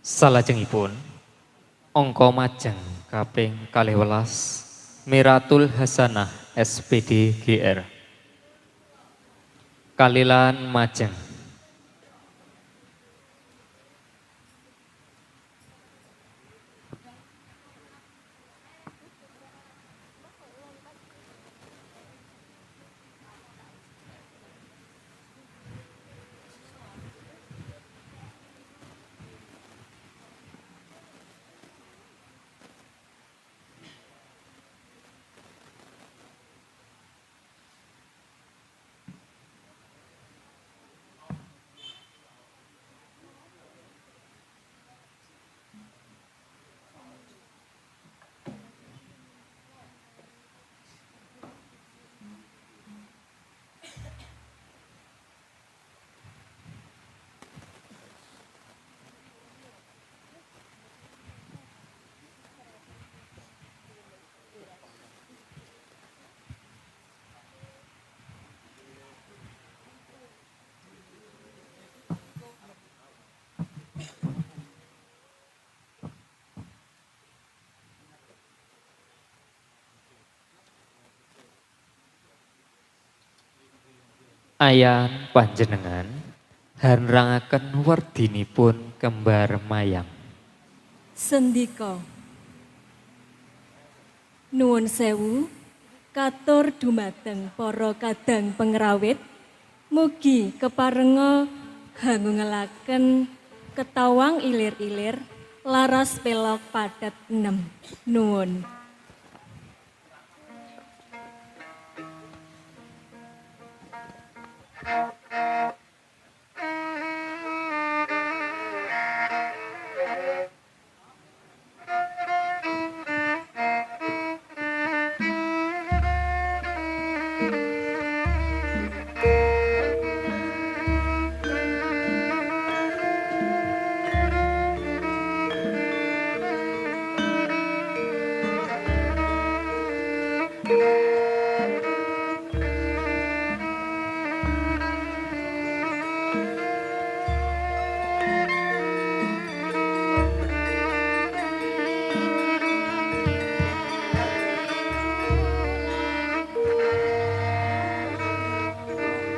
Salajengipun angka majeng kaping 12 Miratul Hasanah SPD GR. Kalilan majeng. Ayan panjenengan hanrangaken werdinipun kembar mayang. Sendika. Nuwun sewu katur dumateng para kadang pengrawit, mugi keparenga hangungelaken ketawang ilir-ilir laras pelog padet 6. Nuwun.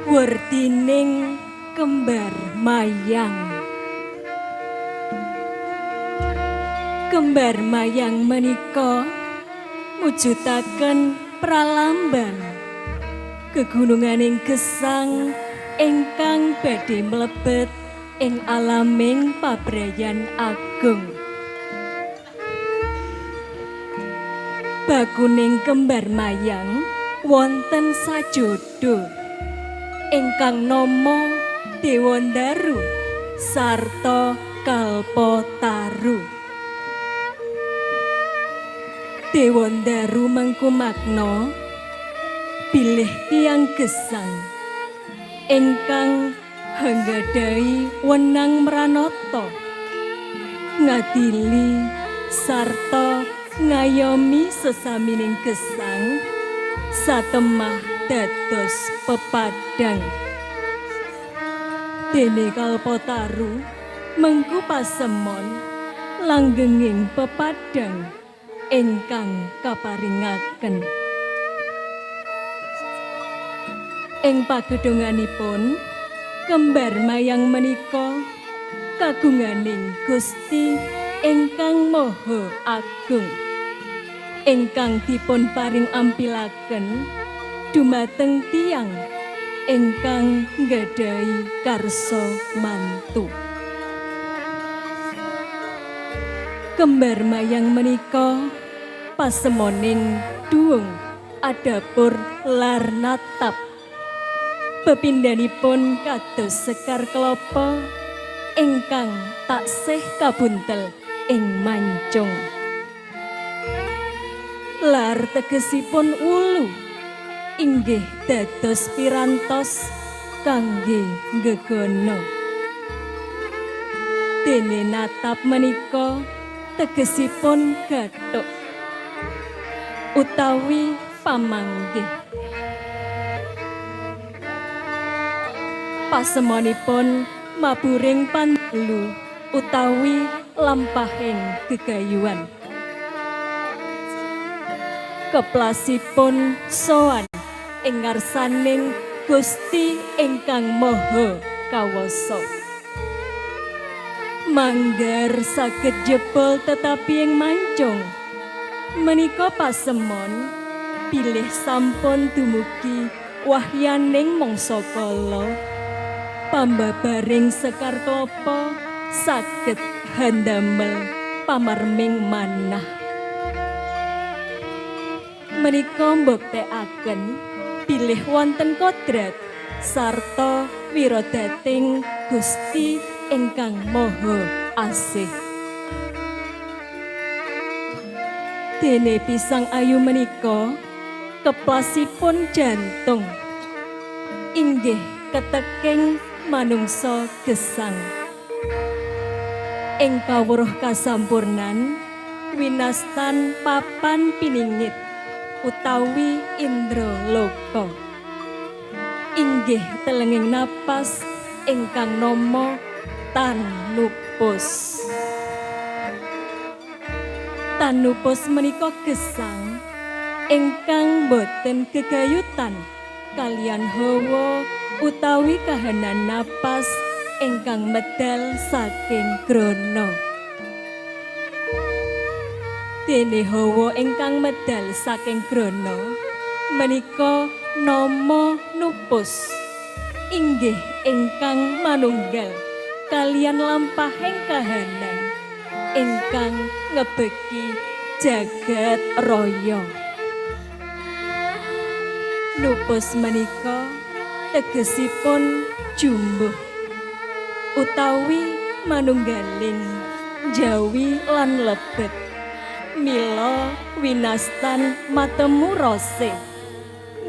Werdining kembar mayang. Kembar mayang menika mujudaken pralambang kegununganing gesang ingkang badhe mlebet ing alaming pabrayan agung. Bakuning kembar mayang wonten sajodo ingkang nama Dewandaru sarta Kalpataru. Dewandaru mengku makna bilih tiyang gesang ingkang hanggadhahi wenang mranata, ngadili sarta ngayomi sesamining gesang satemah dados pepadang. Dene Kalpataru mengku pasemon langgenging pepadang ingkang kaparingaken. Ing pagedhonganipun kembar mayang menika kagunganing Gusti ingkang Maha Agung ingkang dipun paring ampilaken dumateng tiyang ingkang nggadahi karsa mantu. Kembar mayang menika pasemoning duung adapur lar natap. Pepindhanipun kados sekar kelapa ingkang taksih kabuntel ing mancung. Lar tegesipun wulu inggih dados pirantos kangge ngegana. Dene natap menika tegesipun gathuk utawi pamanggih. Pasemonipun maburing pandalu utawi lampahing gegayuhan. Keplasipun sowan ing ngarsaning Gusti ingkang Maha Kawasa. Manggar saged jebol tetapi ing mancung. Menika pasemon bilih sampun dumugi wahyaning mangsa kala. Pambabaring sekar klapa saged handamel pamarming manah. Menika mbuktekaken bilih wonten kodrat sarta wiradating Gusti ingkang Maha Asih. Dene pisang ayu menika keplasipun jantung inggih keteking manungsa gesang. Ing kawruh kasampurnan winastan papan piningit utawi indraloka. Inggih telenging napas ingkang nama tanupus. Tanupus menika gesang ingkang boten gegayutan kalian hawa utawi kahanan napas ingkang medal saking grana. Dene hawa ingkang medal saking grana menika nama nupus, inggih ingkang manunggal kalian lampahing kahanan ingkang ngebeki jagat raya. Nupus menika tegesipun jumbuh utawi manunggaling jawi lan lebet. Mila winastan matemu rase.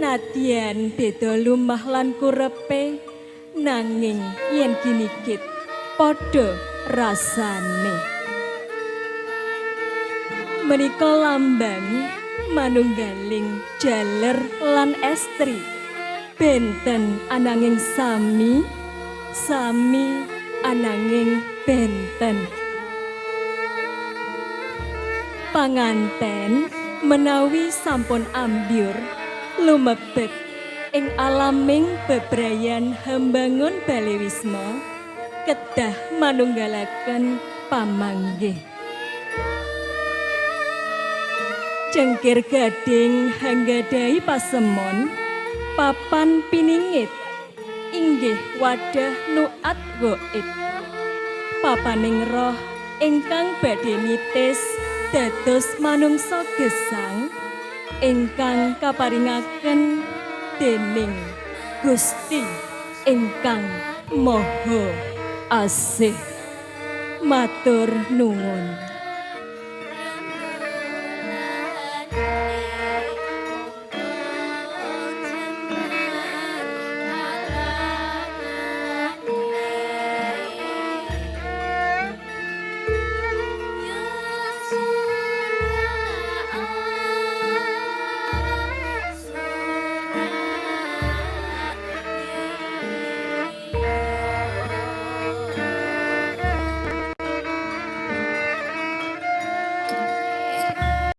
Nadyan beda lumah lan kurepe, nanging yen ginigit padha rasane. Menika lambang manunggaling jaler lan estri, benten ananging sami, sami ananging benten. Panganten menawi sampun ambyur lumebet ing alaming bebrayan hambangun balewisma kedah manunggalaken pamanggih. Cengkir gading hanggadhahi pasemon papan piningit inggih wadah nuat gaib. Papaning roh ingkang badhe nitis dados manungsa gesang ingkang kaparingaken dening Gusti ingkang Maha Asih. Matur nuwun.